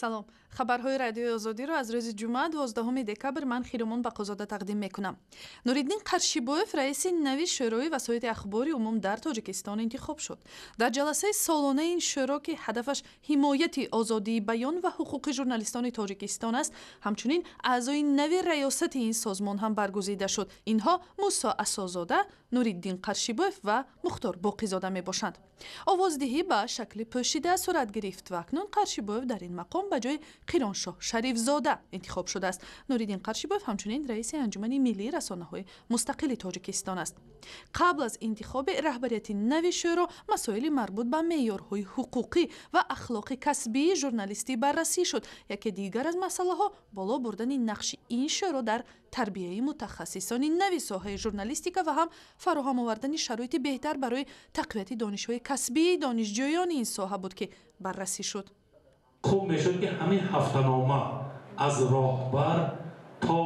Салом. Хабарҳои Радиои Озодиро аз рӯзи ҷумъа, 12 декабр, ман Хиромон Бақозода тақдим мекунам. Нуриддин Қаршибоев раиси нави Шӯрои васоити ахбори умум дар Тоҷикистон интихоб шуд. Дар ҷаласаи солонаи ин шӯро, ки ҳадафаш ҳимояти озодии баён ва ҳуқуқи журналистони Тоҷикистон аст, ҳамчунин аъзои нави раёсати ин созмон ҳам баргузида шуд. Инҳо Мусо Асозода, Нуриддин Қаршибоев ва Мухтор Боқизода мебошанд. Овоздиҳӣ ба шакли пӯшида сурат гирифт ва акнун Қаршибоев дар ин мақом ба ҷои Қироншоҳ Шарифзода интихоб шудааст. Нуриддин Қаршибоев ҳамчунин раиси Анҷумани миллии расонаҳои мустақили Тоҷикистон аст. Қабл аз интихоби раҳбарияти нави шӯро масоили марбут ба меъёрҳои ҳуқуқӣ ва ахлоқи касбии журналистӣ баррасӣ шуд. Яке дигар аз масъалаҳо боло бурдани нақши ин шӯро дар тарбияи мутахассисони нави соҳаи журналистика ва ҳам фароҳам овардани шароити беҳтар барои тақвияти донишҳои касбии донишҷӯёни ин соҳа буд, ки баррасӣ шуд. Хуб мешуд, ки ҳамин ҳафтанома аз роҳбар то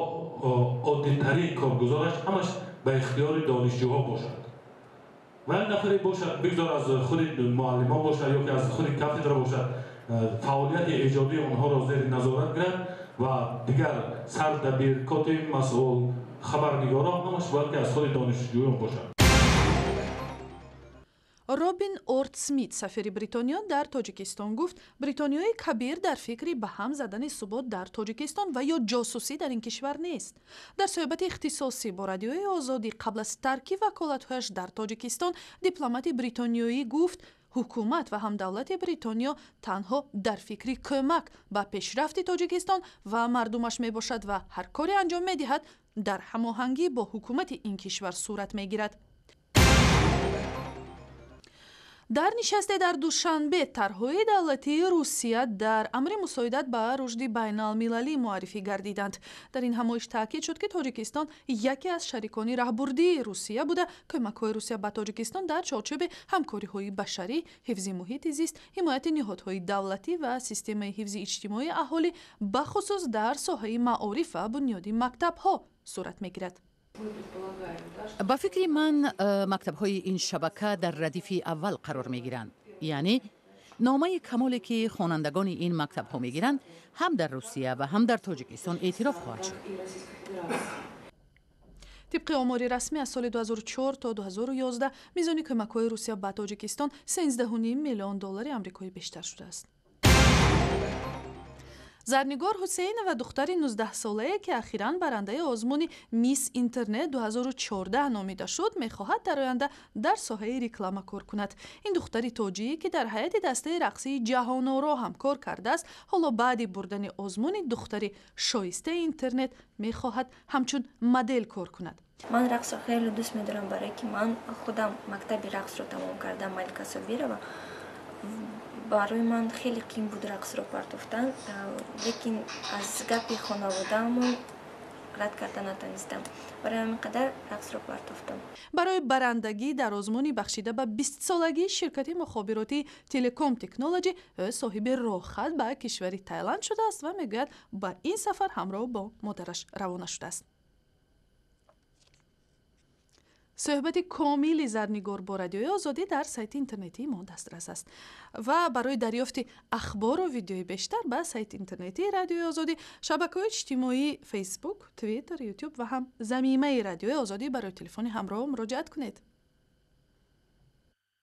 оддитарин коргузораш ҳамаш ба ихтиёри донишҷӯҳо бошад ва як нафаре бошад, бигзор аз худи муаллимон бошад ё ки аз худи кафедра бошад, фаъолияти эҷодии онҳоро зери назорат гирад ва дигар сардабир, котиби масъул, хабарнигорон ҳамаш бояд ки аз худи донишҷӯён бошад. Робин Орт Смит, сафири Бритониё дар Тоҷикистон, гуфт, Бритониёи Кабир дар фикри ба ҳам задани субот дар Тоҷикистон ва ё ҷосусӣ дар ин кишвар нест. Дар суҳбати ихтисосӣ бо Радиои Озодӣ қабл аз тарки ваколатҳояш дар Тоҷикистон, дипломати бритониёӣ гуфт, ҳукумат ва ҳам давлати Бритониё танҳо дар фикри кӯмак ба пешрафти Тоҷикистон ва мардумаш мебошад ва ҳар коре анҷом медиҳад, дар ҳамоҳангӣ бо ҳукумати ин кишвар сурат мегирад. Дар нишасте дар Душанбе тарҳҳои давлатии Русия дар амри мусоидат ба рушди байналмилалӣ муаррифӣ гардиданд. Дар ин ҳамоиш таъкид шуд, ки Тоҷикистон яке аз шарикони раҳбурдии Русия буда, кӯмакҳои Русия ба Тоҷикистон дар чорчӯби ҳамкориҳои башарӣ, ҳифзи муҳити зист, ҳимояти ниҳодҳои давлатӣ ва системаи ҳифзи иҷтимоии аҳолӣ, бахусус дар соҳаи маориф ва бунёди мактабҳо сурат мегирад. Ба фикри ман, мактабҳои ин шабака дар радифи аввал қарор мегиранд, яъне номаи камоле, ки хонандагони ин мактабҳо мегиранд, ҳам дар Русия ва ҳам дар Тоҷикистон эътироф хоҳад шуд. Тибқи омори расмӣ, аз соли 2004 то 2011 мизони кӯмакҳои Русия ба Тоҷикистон 13,5 миллион доллари амрикоӣ бештар шудааст. Зарнигор Ҳусейнова, духтари 19-солае, ки ахиран барандаи озмуни Мисс Интернет 2014 номида шуд, мехоҳад дар оянда дар соҳаи реклама кор кунад. Ин духтари тоҷие, ки дар ҳайати дастаи рақсии Ҷаҳоноро ҳам кор кардааст, ҳоло баъди бурдани озмуни духтари шоистаи интернет мехоҳад ҳамчун модел кор кунад. Ман рақсро хеле дӯст медорам, барое ки ман худам мактаби рақсро тамом кардам, Малика Собирова. Барои ман хеле қиин буд рақсро партофтан, лекин аз гапи хонаводаамон рад карда натонистам, барои ҳамин қадар рақсро партофтам. Барои барандагӣ дар озмуни бахшида ба 20-солагии ширкати мухобиротии Телеком Технолоҷи ӯ соҳиби роҳхат ба кишвари Тайланд шудааст ва мегӯяд, ба ин сафар ҳамроҳ бо модараш равона шудааст. Суҳбати комили Зарнигор бо Радиои Озодӣ дар сайти интернетии мо дастрас аст ва барои дарёфти ахбору видеои бештар ба сайти интернетии Радиои Озодӣ, шабакаҳои иҷтимоии Фейсбук, Твиттер, Ютуб ва ҳам замимаи Радиои Озодӣ барои телефони ҳамроҳ муроҷиат кунед.